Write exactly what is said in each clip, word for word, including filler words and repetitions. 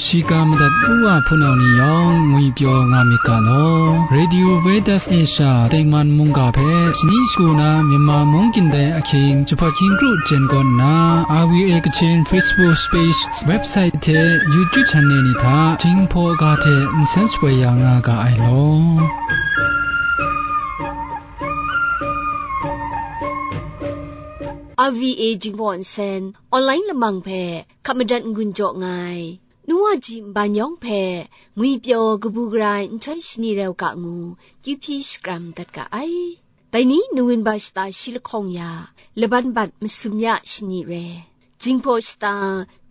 Shiga madat u wa hpunau ni yawng ngwi pyaw nga myit ga law. Radio Veritas Asia tengman mungga hpe shani shagu na Myanmar mung gindai ahkying jahpat hkying kru jen kawn nna, R V A Kachin Facebook page, website hte YouTube channel ni hta Jinghpaw ga hte nsen shapoi ya nga ga ai law. R V A Jinghpaw nsen online lamang hpe hkap madat n-gun jaw nga ai. Nu wa ji nban yawng hpe ngwi pyaw kabu gara ai nhtoi shani rau ga ngu, kyu hpyi shakram dat ga ai. Dai ni Nowinba shata shi lahkawng ya, laban bat masum ya shani re, Jinghpaw shata,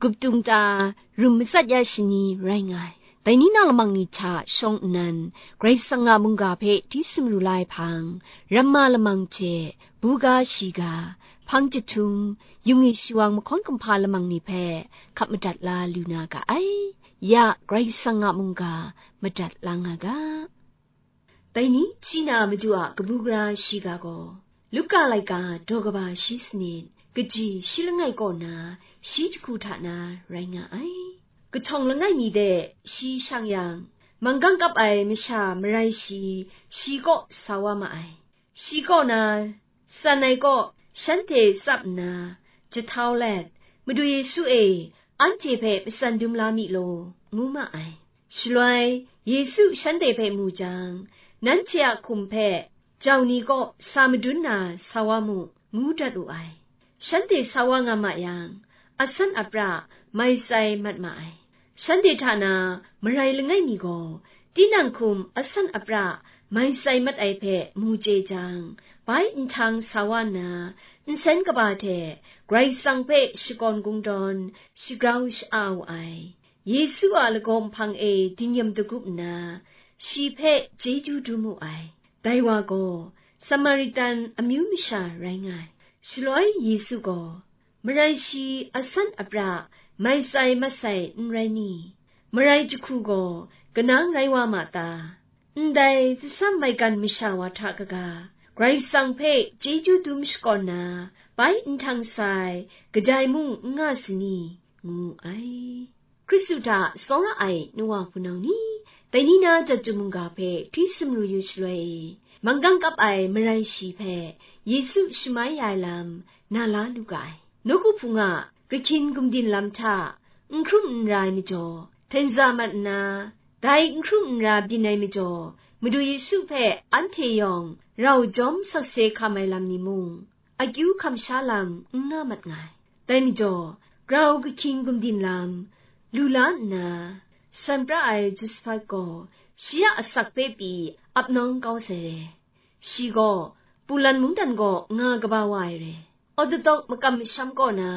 Guptung ta, rum matsat ya shani rai nga ai. Dai ni na lamang ni hta shawng nnan, Karai Kasang a mungga hpe hti sumru la ai hpang, ramma lamang hte, buga shiga, hpang jahtum, yung e shiwang mahkawn kumhpa lamang ni hpe hkap madat la lu na ga ai. Ya, Karai Kasang a mungga madat la nga ga. Dai ni hpyi na Madu a kabu gara shiga gaw, Luka laika daw kaba shi sanit, kaji shi langai kaw na, shi jahku hta na rai nga ai. Kahtawng langai mi de shi shang yang, manggang kap ai masha marai shi, shi kaw sa wa ma ai. Shi kaw na, san ai kaw shanhte tsap nna, jahtau let, "Madu Yesu e, anhte hpe matsan dum la mi law," ngu ma ai. Shaloi Yesu shanhte hpe mu jang, "Nanhte a hkum hpe jau ni kaw sa madun na sa wa mu," ngu dat wu ai. Shanhte sa wa nga ma yang, asan apra mai tsai mat ma ai. Shanhte hta na marai langai mi gaw, tinang hkum asan apra mai tsai mat ai hpe mu chye jang, bai nhtang sa wa nna, nsen kaba hte Karai Kasang hpe shakawn kungdawn, shagrau sha-a wu ai. Yesu a lagaw nhpang e dinyam dagup nna, shi hpe chyeju dum wu ai. Dai wa gaw Samaritan amyu masha rai nga ai. Shaloi Yesu gaw, "Marai shi asan apra mai tsai mat sai n rai ni? Marai jahku gaw kanang rai wa ma ta? Ndai tsasam maigan masha wa hta kaga, Karai Kasang hpe chyeju dum shakawn na, bai nhtang sai, kadai mung n nga sani?" ngu ai. Hkristu hta tsawra ai nu wa hpunau ni, dai ni na Jahtum mungga hpe hti sumru yu shaloi e, manggang kap ai marai shi hpe Yesu shamai ya ai lam na la lu ga ai. Nawku Hpung a kahkyin gumdin lam hta n hkrum n ra ai majaw, htenza mat nna, dai n hkrum n ra byin ai majaw, Madu Yesu hpe anhte yawng rau jawm sakse hkam ai lam ni mung, akyu hkam sha lam n nga mat nga ai. Dai majaw, grau kahkyin gumdin lam lu la nna, san pra ai Josephat gaw shi a asak hpe pyi ap nawng kau sai re. Shi gaw Pulan mungdan kaw nga kaba wa ai re. Ortodok makam masham kaw na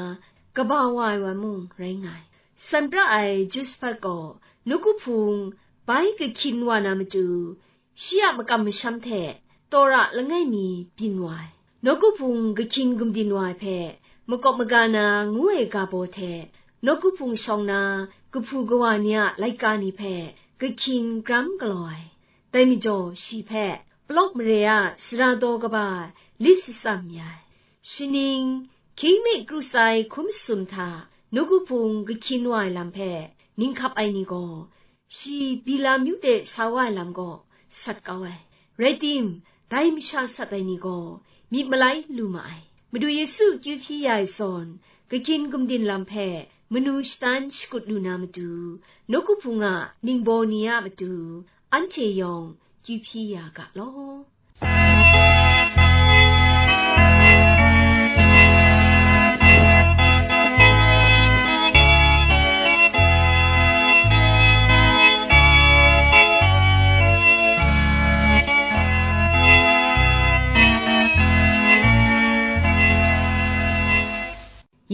kaba wa ai wa mung rai nga ai. San pra ai Josephat gaw nawku hpung bai kahkyin wa na matu, shi a makam masham hte Tawra langai mi byin wa ai. Nawku Hpung kahkyin gumdin wa ai hpe makawp maga na ngu ai ga baw hte, nawku hpung shawng na kahpu kawa ni a laika ni hpe kahkyin gram galaw ai. Dai majaw shi hpe palawk mare a sara daw kaba lit shatsam ya ai. Shaning, hkying mi kru tsai hkum sum hta nawku hpung kahkyin wa ai lam hpe ning hkap ai ni gaw, shi Bila myu de sa wa ai lam gaw sat kau ai. Rai tim, dai masha sat ai ni gaw myit malai lu ma ai. Madu Yesu kyu hpyi ya ai zawn, kahkyin gumdin lam hpe manu shatan shakut lu na matu, nawku hpung a ningbaw ni a matu, anhte yawng kyu hpyi ya ga law.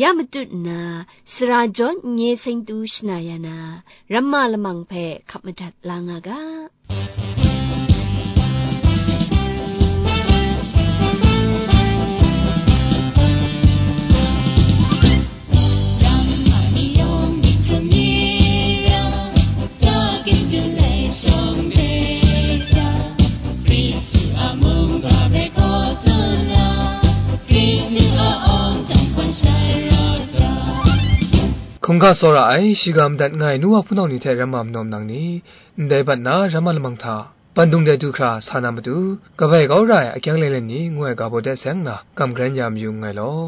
Ya matut nna, sara jawn n-, nye seng tu shana ya na, ramma lamang hpe hkap madat la nga ga. N ga tsawra ai, shiga madat nga ai nu wa hpunau ni hte ramma manawm nang ni, ndai bat na ramma lamang hta, bandung de du hkra sa na matu, kabai kau ra ai akyang lailai ni ngu ai ga baw de seng nna, kam garan ya mayu nngai law.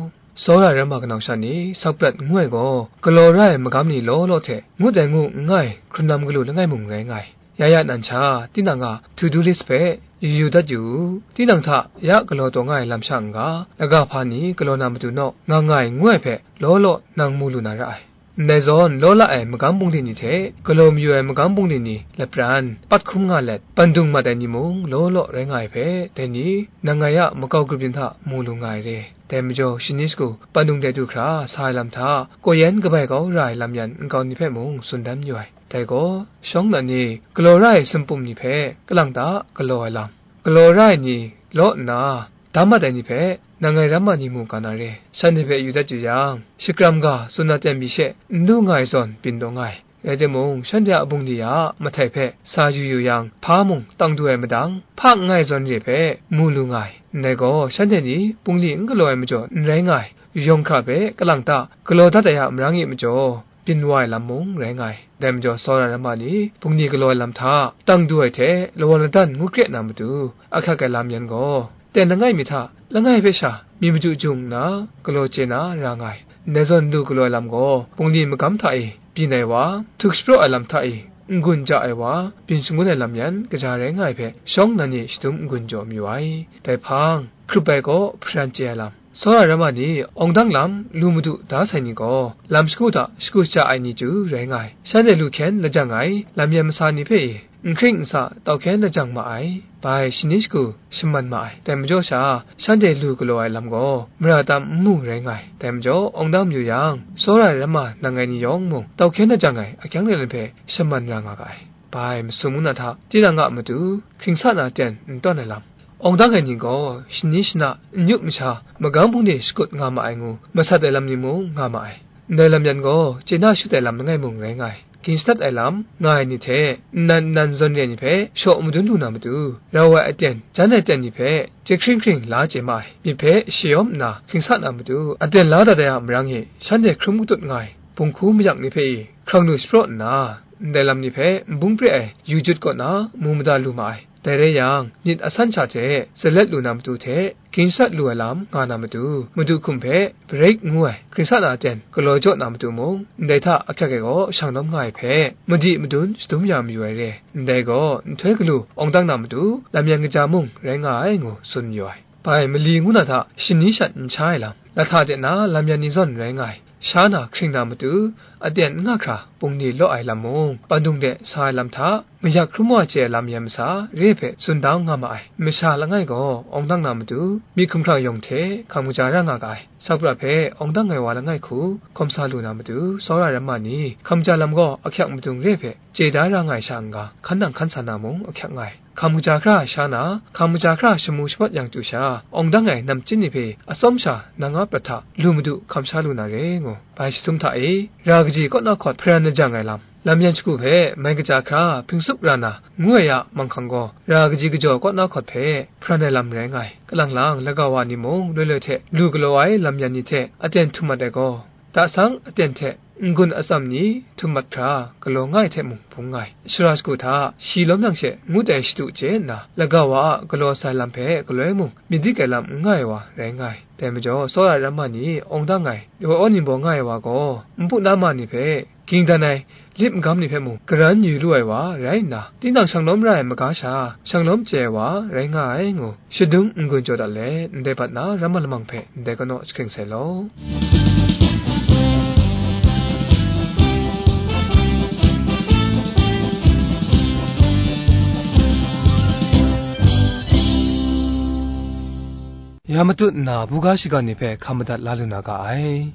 Tsawra ramma kanau sha ni, sakprat ngu ai gaw, galaw ra ai magam ni law law hte, ngut ai ngu n nga ai, hkrun lam galu langai mung rai nga ai. Ya ya nan sha, tinang a to-do list hpe yu yu dat yu u. Tinang hta ya galaw taw nga ai lam sha n-ga, laga hpa ni galaw na matu naw nga nga ai ngu ai hpe law law nang mu lu na ra ai. Ndai zawn, law la ai magam bungli ni hte galaw mayu ai magam bungli ni lapran, pat hkum nga let, bandung mat ai ni mung law law rai nga ai hpe, dai ni, nang ngai a makau grup yin hta mu lu nga ai re. Dai majaw, shani shagu bandung de du hkra sa ai lam hta, kaw yan kabai kau ra ai lam yan nkau ni hpe mung tsun dan mayu ai. Dai gaw, shawng nnan ni galaw ra ai sumpum ni hpe kalang ta galaw ai lam, galaw ra ai ni law nna, dam mat ai ni hpe, nang ngai ramma ni mu ga na re, shanhte hpe yu dat yu yang, shakram ga tsun na ten pyi she n du nga ai zawn byin taw nga ai. Rai timung, shanhte a bungli a mahtai hpe sa yu yu yang, hpa mung tang du ai madang, hpa n nga ai zawn re hpe mu lu nga ai. Ndai gaw, shanhte ni bungli n galaw ai majaw n rai nga ai, yawng hkra hpe kalang ta galaw dat ai a marang e majaw, byin wa ai lam mung rai nga ai. Dai majaw, tsawra ramma ni bungli galaw ai lam hta tang du ai hte lawan ladan ngu kre na matu, ahkyak ai lam yan gaw, ten langai mi hta langai hpe sha mi madu jung nna galaw chye na ra nga ai. Ndai zawn lu galaw ai lam gaw, bungli magam hta e byin ai wa, htuk shapraw ai lam hta e n-gun ja ai wa, byin shangun ai lam yan kaja rai nga ai hpe, shawng nnan ni shadum n-gun jaw mayu ai. Dai hpang, hkrup ai gaw hparan chye ai lam, tsawra ramma ni awng dang lam lu madu da sai ni gaw, lam shagu hta shagu shaja ai ni chyu rai nga ai. Shanhte lu hkyen lajang ai lam yan masa ni hpe e, n hkring n sa tau hkyen lajang ma ai, bai shani shagu shaman ma ai. Dai majaw sha, shanhte lu galaw ai lam gaw, mara tam n mu rai nga ai. Dai majaw, awng dang mayu yang, tsawra ai ramma nang ngai ni yawng mung, tau hkyen lajang ai akyang lailai hpe shaman ra nga ga ai. Bai masum ngu na hta, tinang a matu, hkring sa na ten n tawn ai lam, awng dang ai ni gaw, shani shana n yup masha, magam bungli shakut nga ma ai ngu, masat ai lam ni mung nga ma ai. Ndai lam yan gaw, chye na shut ai lam langai mung rai nga ai. Ginshdat ai lam nga ai ni hte, nnan nnan zawn re ai ni hpe shaw madun lu na matu, rau ai aten, jan ai aten ni hpe, chye hkring hkring la chye ma ai. Myit hpe shayawm nna hkring sa na matu, aten la dat ai a marang e, shanhte hkrum katut nga ai, bunghku mayak ni hpe i, hkrang lu shapraw nna, ndai lam ni hpe nbung pre ai yu jut kaw na mu mada lu ma ai. Dai rai yang, myit asan sha hte zalet lu na matu hte, ginshdat lu ai lam nga na matu, madu hkum hpe Break ngu ai hkring sa na ten galaw jaw na matu mung, ndai hta ahkyak e gaw shang lawm nga ai hpe, madi madun shadum ya mayu ai re. Ndai gaw, nhtoi galu awng dang na matu, lam yan kaja mung rai nga ai ngu tsun mayu ai. Bai mali ngu na hta shani shat n sha ai lam, lahta de na lam yan ni zawn rai nga ai. Sha na hkring na matu, aten n nga hkra bungli law ai lam mung, pandung de sa ai lam hta, mayak hkrum wa chye ai lam yan masa re hpe tsun da nga ma ai. Masha langai gaw awng dang na matu, myit hkumhkrang yawng hte hkam kaja ra nga ga ai. Sakpra hpe awng dang ai wa langai hku hkawm sa lu na matu, tsawra ramma ni hkam ja lam gaw ahkyak madung re hpe chye da ra nga ai sha n-ga, hkan nang hkan sa na mung ahkyak nga ai. Hkam kaja hkra sha na, hkam kaja hkra shamu shabat yang chyu sha, awng dang ai namchin ni hpe atsawm sha nang a prat hta lu madu hkam sha lu na re ngu, bai shadum hta e, ra kaji kaw na hkawt hparan lajang ai lam, lam yan shagu hpe mai kaja hkra hpring tsup ra na ngu ai a manghkang gaw, ra kaji kajaw kaw na hkawt hpe hparan ai lam rai nga ai. Kalang lang, laga wa ni mung loi loi hte lu galaw ai lam yan ni hte aten htum mat ai gaw, da sang aten hte n-gun atsam ni htum mat hkra galaw nga ai hte mung bung nga ai. Shara shagu hta shi lawm yang she ngut ai shadu chye nna, laga wa a galaw sai lam hpe galoi mung myit dik ai lam n nga ai wa rai nga ai. Dai majaw, tsawra ramma ni awng dang ai, woi aw ningbaw nga ai wa gaw, npu na ma ni hpe, ging dan ai lit magam ni hpe mung garan yu lu ai wa rai nna, tinang shang lawm ra ai maga sha, shang lawm chye ai wa rai nga ai ngu, shadum n-gun jaw dat let, ndai bat na ramma lamang hpe ndai kanaw jahkring sai law. Ya matut nna, buga shiga ni hpe hkam madat la lu na ga ai.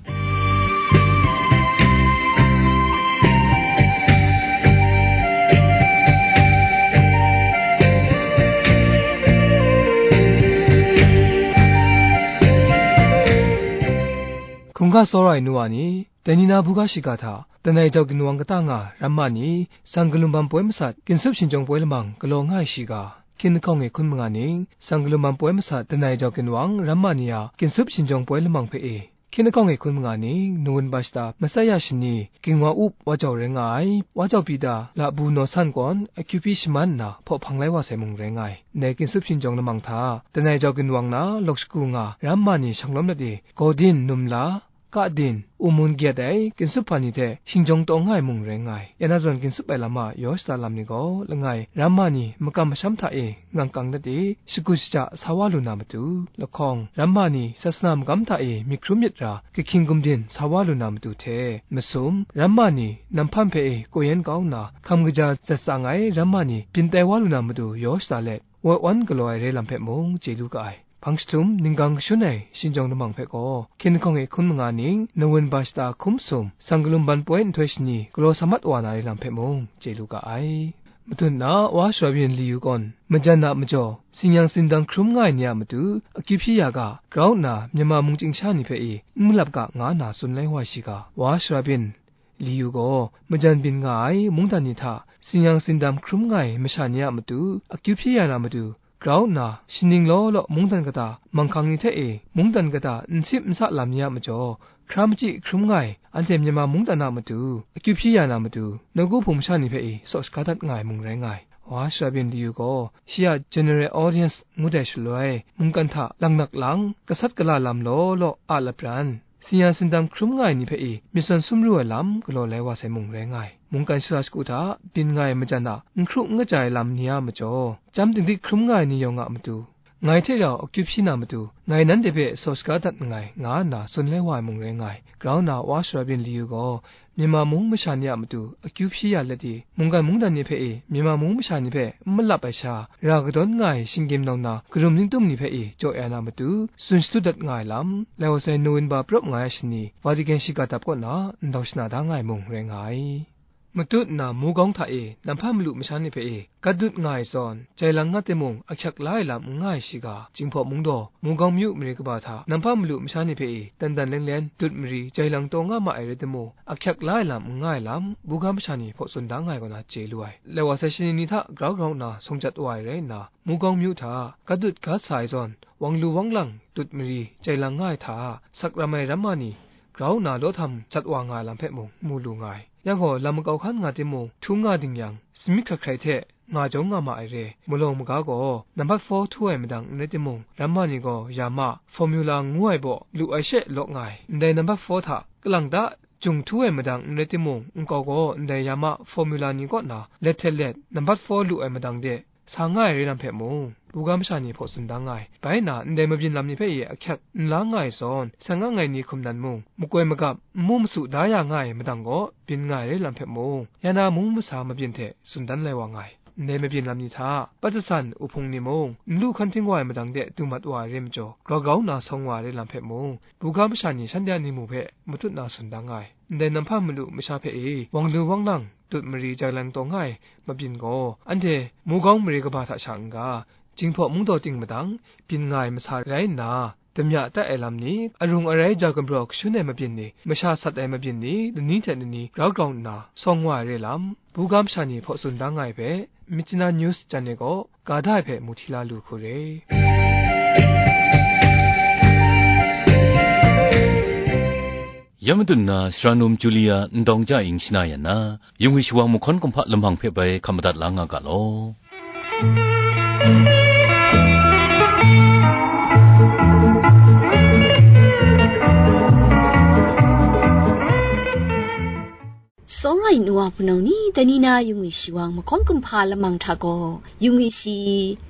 Hkungga tsawra ai nu wa ni, dai ni na buga shiga hta, lanai jau ginwang kata nga ramma ni, sang galum bam poi masat, ginsup shinjawng poi lamang galaw nga ai shiga, hkyin lahkawng e hkun manga ning, sang galum bam poi masat, lanai jau ginwang ramma ni a ginsup shinjawng poi lamang hpe e, Hkying lahkawng e hkun manga ning, Nowinba shata masai ya shani, Ging Wa Up, Wa Jau rai nga ai, Wa Jau Pita, Labu Naw San kawn akyu hpyi shaman nna hpaw hpang lai wa sai mung rai nga ai. Ndai ginsup shingjawng lamang hta, Danai Jau ginwang na lawk shagu nga ram ma ni shanglawm let e, Gaudin, Numla, Kadin, Umun gyat ai ginsup hpa ni hte shingjawng taw nga ai mung rai nga ai. Ya na zawn ginsup ai lam a yaw shada lam ni gaw, langai ram ma ni makam masham hta e ngang kang dat e, shagu shaja sa wa lu na matu, lahkawng, ram ma ni sasana magam hta e myit hkrum myit ra, kahkying gumdin sa wa lu na matu hte, masum, ram ma ni namhpam hpe e kau yan kau nna, hkam kaja zat tsang ai ram ma ni byin tai wa lu na matu yaw shada let, woi wan galaw ai rai lam hpe mung chye lu ga ai. Hpang jahtum ninggang kashun ai shingjawng lamang hpe gaw, hkying lahkawng e hkun manga ning, Nowinba shata hkum sum, sang galum ban poi nhtoi shani galaw sa mat wa na rai lam hpe mung chye lu ga ai. Matut na Wa Shara Byin Liyu gawn, majan a majaw, tsin-yang tsindam hkrum nga ai ni a matu akyu hpyi ya ga, grau nna Myanmar mungchying sha ni hpe e n malap ga nga nna tsun lai wa shiga, Wa Shara Byin Liyu gaw, majan byin nga ai mungdan ni hta tsin-yang tsindam hkrum nga ai masha ni a matu akyu hpyi ya na matu, grau nna, shaning law law mungdan kata manghkang ni hte e, mungdan kata n sip n sa lam ni a majaw, hkra machyi hkrum nga ai, anhte Myanmar mungdan a matu akyu hpyi ya na matu, nawku hpung masha ni hpe e saw shaga dat nga ai mung rai nga ai. Wa Shara Byin Liyu gaw, shi a General Audience ngut ai shaloi, mungkan hta langnak lang, gasat gala lam law law a lapran, tsin-yang tsindam hkrum nga ai ni hpe e myit zawn sum ru ai lam galaw lai wa sai mung rai nga ai. Mungkan shara shagu hta byin nga ai majan a n hkru n kaja ai lam ni a majaw, chyam dingdik hkrum nga ai ni yawng a matu, ngai hte rau akyu hpyi na matu, ngai nanhte hpe saw shaga dat nngai, nga nna tsun lai wa ai mung rai nga ai. Grau nna Wa Shara Byin Liyu gaw, Myanmar mung masha ni a matu akyu hpyi ya let e, mungkan mungdan ni hpe e, Myanmar mung masha ni hpe n malap ai sha, ra kadawn nga ai shinggyim nau na, karum ningtum ni hpe e, jaw ya na matu, tsun shadut dat nga ai lam, lai wa sai Nowinba prop nga ai shani, Vatican shiga dap kaw na ndau shana da nga ai mung rai nga ai. Matut nna Mugawng hta e, namhpa malu masha ni hpe e, gat dut nga ai zawn, jai lang nga timung, ahkyak la ai lam n nga ai shiga, Jinghpaw Mungdaw, Mugawng myu mare kaba hta, namhpa malu masha ni hpe e, dan dan len len, dut mari, jai lang taw nga ma ai rai timung, ahkyak la ai lam n nga ai lam, buga masha ni hpaw tsun da nga ai kaw na chye lu ai. Lai wa sai shani ni hta grau grau nna sung jat wa ai rai nna, Mugawng myu hta, gat dut gat sa ai zawn, wang lu wang lang, dut mari, jai lang nga ai hta, sak ram ai ram ma ni, grau nna law htam jat wa nga ai lam hpe mung mu lu nga ai. Ya gaw, lam makau hkan nga timung, htu nga ding yang, samyit hkrai hkrai hte nga jawng nga ma ai re. Malawng maga gaw, nambat four htu ai madang n rai timung, ram ma ni gaw ya ma, formula ngu ai baw lu ai she law nga ai. Ndai nambat four hta kalang ta jung htu ai madang n rai timung, nkau gaw ndai ya ma formula ni kaw na let hte let, nambat four lu ai madang de, sa nga ai re lam hpe mung, buga masha ni hpaw tsun da nga ai. Bai nna, ndai mabyin lam ni hpe e ahkyak n la nga ai zawn, seng ang ai ni hkum nan mung, makoi magap, n mu masu da ya nga ai madang gaw, byin nga ai re lam hpe mung, ya na mung masa mabyin hte tsun dan lai wa nga ai. Ndai mabyin lam ni hta, pat jasan uhpung ni mung, n lu hkan htingwa ai madang de du mat wa ai re majaw, grau grau nna sawng wa ai re lam hpe mung, buga masha ni shanhte a ningmu hpe matut na tsun da nga ai. Ndai namhpa malu masha hpe e, wang lu wang lang, dut mari jai lang taw nga ai mabyin gaw, anhte Mugawng mare kaba hta sha n-ga, Jinghpaw Mungdaw ting madang byin nga ai masa rai nna, damya tai ai lam ni, arung arai ja gumraw kashun ai mabyin ni, masha sat ai mabyin ni, lani hte lani grau grau nna sawng wa ai re lam, buga masha ni hpaw tsun da nga ai hpe, Myitkyina News jan e gaw, ga da ai hpe mu hti la lu hku re. Ya matut na, Sara Num Julia Ndawng Ja Ing shana yan na, yungwi shawang mahkawn kumhpa lamang hpe bai hkap madat la nga ga law. Tsawra ai nu wa hpunau ni, dai ni na yungwi shawang mahkawn kumhpa lamang hta gaw, yungwi shi,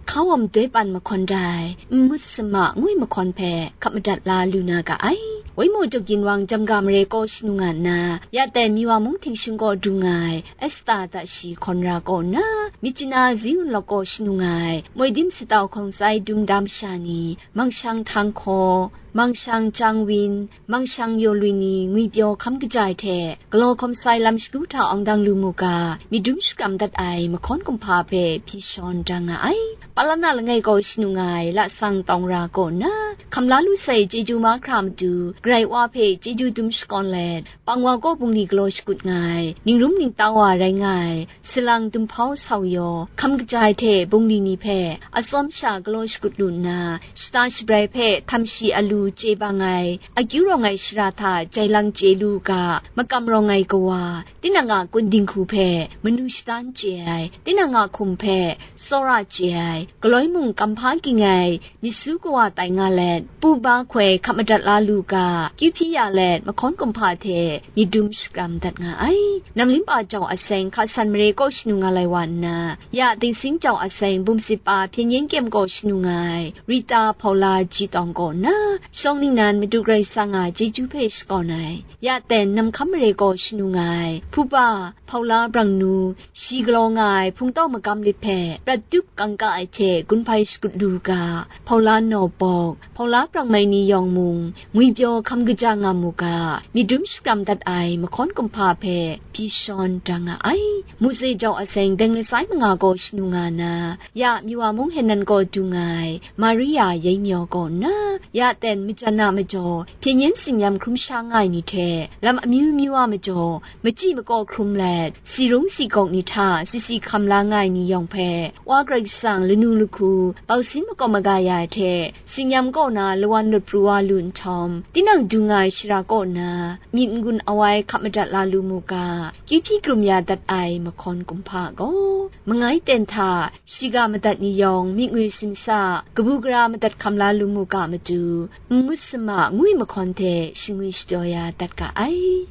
hkawm doi pan mahkawn dai, nmut sama ngwi mahkawn hpe hkap madat la lu na ga ai. Waimaw Juk Ginwang Jamga Mare kaw shanu nga nna, ya ten Miwa mung htingshung kaw dung ai, Esta Dashi Hkawnra kaw nna, Myitkyina Ziun Lawk kaw shanu nga ai, Moidim Satau Hkawng Sai Dum Dam Sha ni, Mangshang Htang Hkaw, Mangshang Jang Win, Mangshang Yaw Lwi ni ngwipyaw hkam kaja ai hte, galaw hkawm sai lam shagu hta awng dang lu mu ga, myit dum shakram dat ai mahkawn kumhpa hpe hpyi shawn da nga ai. Palana langai gaw shanu nga ai Lasang Tawng Ra kaw nna, Hkam la lu sai chyeju mahkra matu, Karai Wa hpe chyeju dum shakawn let, pang wa kaw bungli galaw shakut nga ai, ningrum ningtau wa rai nga ai, salang dumhpau sau yaw, hkam kaja ai hte bungli ni hpe atsawm sha galaw shakut lu nna, shata shabrai hpe htam shi alu chye bang ai, akyu rawng ai shara hta jai lang chye lu u ga, makam rawng ai kawa, tinang a kun dinghku hpe manu shadan chye ai, tinang a hkum hpe tsawra chye ai, galoi mung kamhpa ging ai, myit su kawa tai nga let, pu ba hkoi hkap madat la lu ga, kyu hpyi ya let, mahkawn kumhpa hte myit dum shakram dat nga ai. Namlimpa jau aseng hka san mare kaw shanu nga lai wa nna, ya Dingsing jau aseng bum sit pa hpyen yen kyem kaw shanu nga ai, Rita Hpaula Ji Tawng kaw nna, shawng ningnan Madu Karai Kasang a chyeju hpe shakawn ai, ya ten Namhkam mare kaw shanu nga ai, hpupa, Hpaula Brang Nu, shi galaw nga ai hpungtau magam lit hpe prat tup kangka ai hte gun hpai shakut lu ga, Hpaula Naw Pawk, Hpaula Brang Mai ni yawng mung, ngwipyaw hkam kaja nga mu ga, myit dum shakram dat ai mahkawn kumhpa hpe pyi shawn da nga ai. Mutse jau aseng deng lasai manga kaw shanu nga na, ya Miwa mung Henan kaw du nga ai, Maria Yeng Myaw kaw nna, ya ten majan a majaw, hpyen yen tsin-yam hkrum sha nga ai ni hte, lam amyu myu a majaw, machyi makaw hkrum let, si rung si gawk ni hta si si hkam la nga ai ni yawng hpe, Wa Karai Kasang lanu lahku, bausin makawp maga ya ai hte, tsin-yam kaw na lawan lawt pru wa lu nhtawm, tinang du nga ai shara kaw na, myit n-gun awai hkap madat la lu mu ga, kyu hpyi krum ya dat ai mahkawn kumhpa gaw, mangai ten hta, shiga madat ni yawng, myit ngwi simsa, kabu gara madat hkam la lu mu ga matu, n-ngut sama ngwi mahkawn hte shingwi shapyaw ya dat ga ai.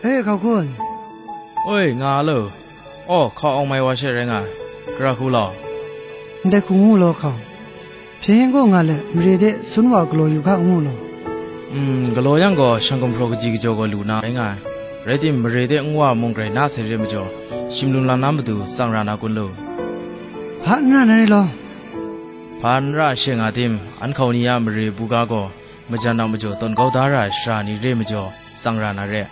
E, hkau kun. Oi, nga a lo. Aw, hkau awng mai wa she rai nga ai. Gara hku law. Ndai hku ngu law hkau. Hpyen gaw nga let, mare de sun wa galaw yu hka ngu law. Mm, galaw yang gaw, shang gumhpraw kaji kajaw gaw lu na rai nga ai. Rai tim, mare de nwa mung grai na sai re majaw, shim lum lam na matu tsang ra na kun lu. Hpa n ra na re law. Hpa n ra she nga tim, an hkau ni a mare buga gaw, majan a majaw tawn kau da ra ai sara ni re majaw, tsang ra na re.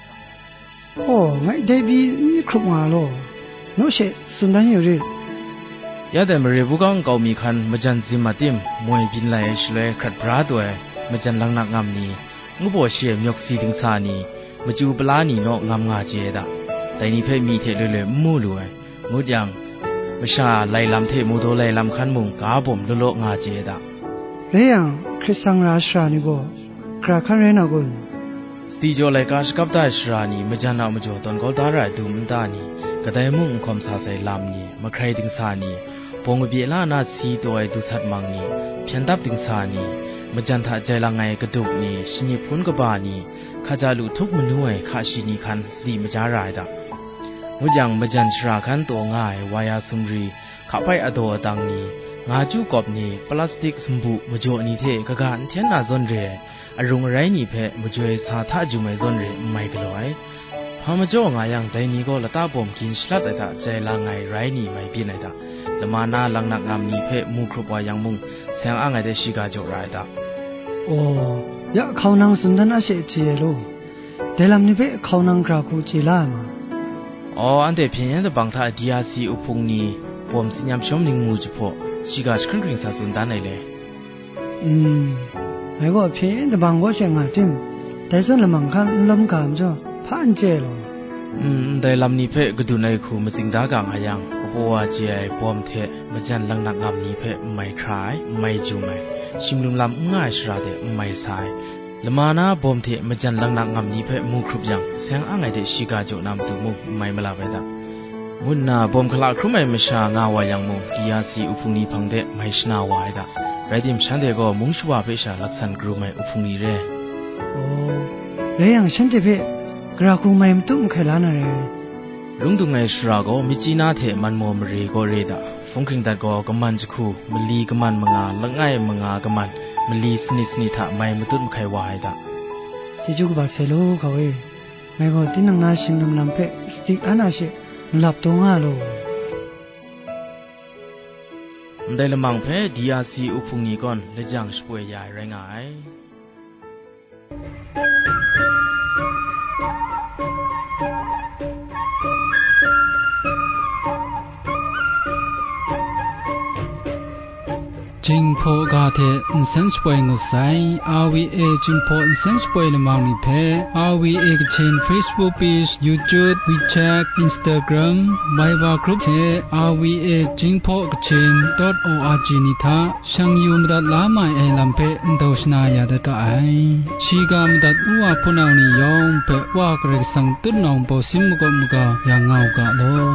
Aw, ngai dai pyi n hkrup nga law, naw she tsun dan yu rit. Ya dai mare buga nkau mi hkan majan zim a tim, moi byin lai ai shaloi hkrat bra taw ai, majan langnak ngam ni, ngu baw shi ai myawk si dingsa ni, machyu pala ni naw ngam nga chye ai da. Dai ni hpe myi hte loi loi n mu lu ai. Ngut yang, masha lai lam hte mu daw lai lam hkan mung ga bawm law law nga chye ai da. Rai yang, hkrit sang ra ai sara ni gaw, gara hkan rai na kun? Sadi jaw laika shakap da ai sara ni, majan a majaw tawn kau da ra ai dum nta ni, kadai mung n hkawm sa sai lam ni, mahkrai dingsa ni, bawng kabye la na si taw ai dusat mang ni, hpyen dap dingsa ni, majan hta jai lang ai kaduk ni, shanyi hpun kaba ni, hkaja lu htup manu ai hka shi ni hkan sadi maja ra ai da. Ngut yang, majan shara hkan taw nga ai waya sumri, hkapai adaw adang ni, nga chyu kawp ni, plastik sumbu majaw ni hte kaga n hten na zawn re ai, arung arai ni hpe majoi sa hta jum ai zawn re n mai galaw ai. Hpa majaw nga yang, dai ni gaw lata bawm gin shalat ai hta jai lang ai rai ni mai byin ai da. Lama na langnak ngam ni hpe mu hkrup wa yang mung, seng ang ai de shiga jaw ra ai da. Aw, ya hkau nang tsun dan a she hti ai law. Dai lam ni hpe hkau nang gara hku chye la ai ma? Aw, anhte hpyen yen dabang hta D R C uhpung ni bawm tsin yam shawm ning mu jahpaw, shiga jahkring hkring sa tsun dan ai le. Mm, ngai gaw hpyen yen dabang gaw she nga tim, dai zawn lamang hkan n lawm ga majaw, hpa n chye law. Mm, ndai lam ni hpe kadun ai hku matsing da ga nga yang, kabaw wa chye ai bawm hte majan langnak ngam ni hpe n mai hkra ai, n mai jum ai, shim lum lam n nga ai shara de n mai sa ai, lama na bawm hte majan langnak ngam ni hpe mu hkrup yang, seng ang ai de shiga jaw na matu mung n mai malap ai da. Ngu nna bawm hkala hkrum ai masha nga wa yang mung, D R C uhpung ni hpang de mai shana wa ai da. Rai tim, shanhte gaw mung shawa hpe sha laksan karum ai uhpung ni re. Aw, rai yang, shanhte hpe gara hku mai matu mahkai la na re. Lung dung ai shara gaw, Myitkyina hte Manmaw mare gaw re da. Hpung hkring dat gaw, kaman jahku, mali kaman manga, langai manga kaman, mali sanit sanit hta mai matut mahkai wa ai da. Chyeju kaba sai law, hkau e. Ngai gaw tinang na shim lum lam hpe sadi an a she malap taw nga law. Ndai lamang hpe D R C uhpung ni gaw lajang shapoi ya ai rai nga ai. Jinghpaw ga hte nsen shapoi ngut sai, R V A Jinghpaw nsen shapoi lamang ni hpe, R V A Kachin Facebook page, YouTube, WeChat, Instagram, Viber group hte R V A Jinghpaw Kachin dot O R G ni hta shang yu madat la mai ai lam hpe ndau shana ya dat ga ai. Shiga madat u wa hpunau ni yawng hpe Wa Karai Kasang tutnawng bawsin makawp maga yang nga u ga law.